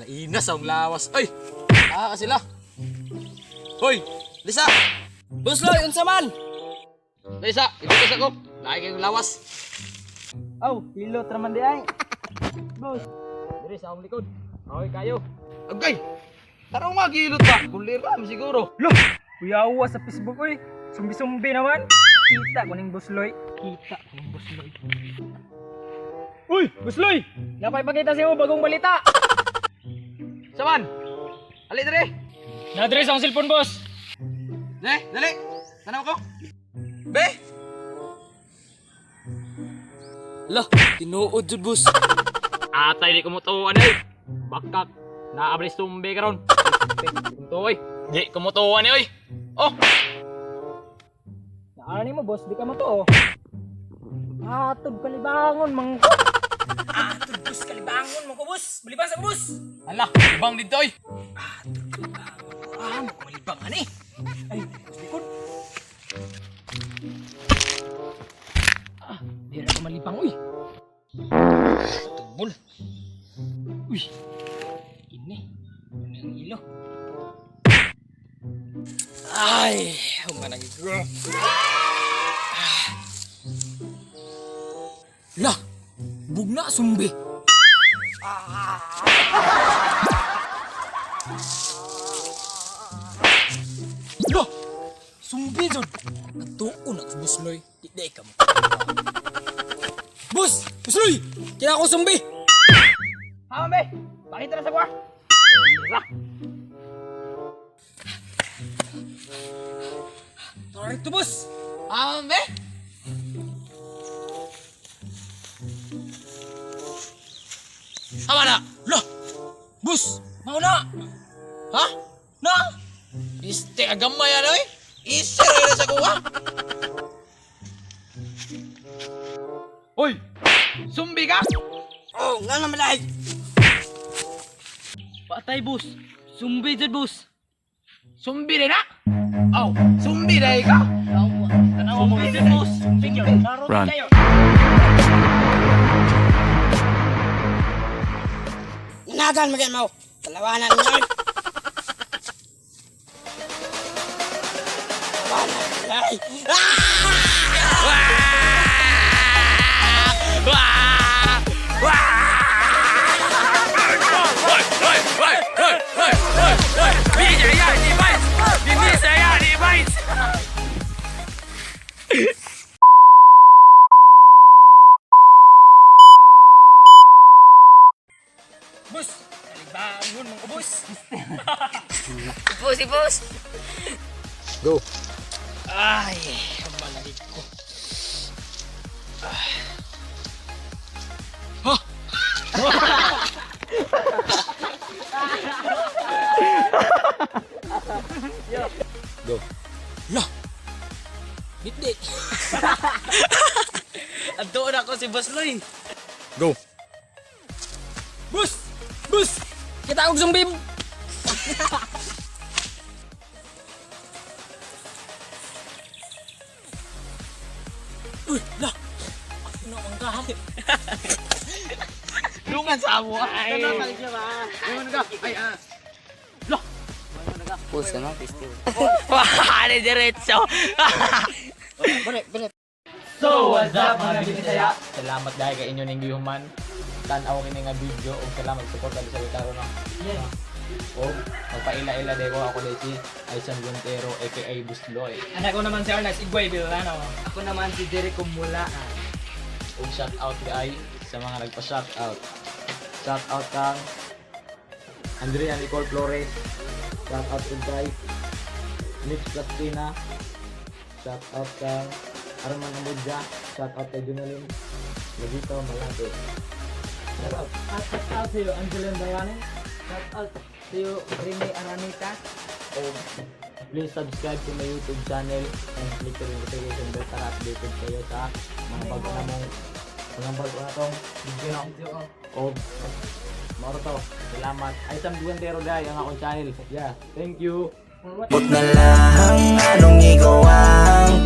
Lainas ang lawas. Ay! Ah, ka sila. Hoy! Lisa! Busloy, unsa man? Lisa, ito sa ko. Lahi kayong lawas. Aw, hilot raman di ay. Boss. Diri sa akong likod. Okay kayo. Agay! Tara nga gilot ba? Kulira man siguro. Lo, kuyawa sa Facebook oy. Sumbi-sumbi naman. Kita ko ning Busloy. Kita ko ning Busloy. Uy, Busloy! Napay pakita sa imo bagong balita. Saman! Ali diri! Nadres ang cellphone, boss. Dali, dali! Tanaw ko! Be! Lah, tinuod jud, boss. Atay di ko mo tuwan eh. Bakak. Naablis tumbe karon. Tuntoy. Di ko mo tuwan eh oy. Oh! Naani mo, boss, di ka matuo. Atod kalibangon mangko. Atod boss kalibangon mangko, boss. Balibang sa boss. Ala, ibang dito oy. Atod kalibangon. Ah, mo malibangan eh. Ay, boss likod. Ah, di ra ko malibang uy. Tubol. Uy. Ini. Ini ang ilo. Ay, humanagi ko. Lah, bugna sumbi. Lah, sumbi jud. Katuon ako busloy. Di di ka mo. Bus, busloy. Kina ako sumbi. Ha, be. Pakita na sa kuha. Tara rito, boss. Ah, be. Tama na. Lah, bus, mau na. Ha? Na. Iste agamay ano eh. Iste ra sa kuha. Hoy! Sumbi ka? Oh, nga naman ay. Patay, boss. Sumbi jud, boss. Sumbi rin na? Aw, sumbi na ka? Tanawa mo jud, boss. Sumbi jud. Run. Nanagan mo mo. Talawanan niya. Talawanan. Ay! Boss, kalibangon mong ubos. Boss, boss. Go. Ay, malamig ko. Ah. Ha? Go. Lah. Bitdi. Antuon ako si Boss Loy. Go. Boss! Boss! Kita akong zombie! Uy, lah! Ano ang kaham? Lungan sa amo. Ay. Lungan ka. Ay, ah. Lah. Puso no, festival. Wah, diretso. Balik, balik. So, what's up mga Bisaya? Salamat dahil kay inyo ning gihuman. Tan-aw kini nga video ug salamat suporta sa Witaro no. Yes. Og magpaila-ila deko ako dai si Aisan Guntero aka Busloy. Anak ko naman si Arnas Igway Villano. Ako naman si Jericho Mulaan. Ug shout out kay sa mga nagpa-shout out. Shout out kang Andrea Nicole Flores. Shout out ug kay Mitch Plastina. Shout out kang Arman Amudja. Shout out kay Junalyn Lagito Malate. Shout out. At shout out sa iyo, Angelin Bayani. Shout out to you, Rene Aranita. Og please subscribe to my YouTube channel and click the notification bell para updated kayo sa mga bago na mong mga bago na tong video no. Og moro to. Salamat. Ay Sam Guantero dai ang akong channel. Yeah, thank you. Bot na lang anong ikaw ang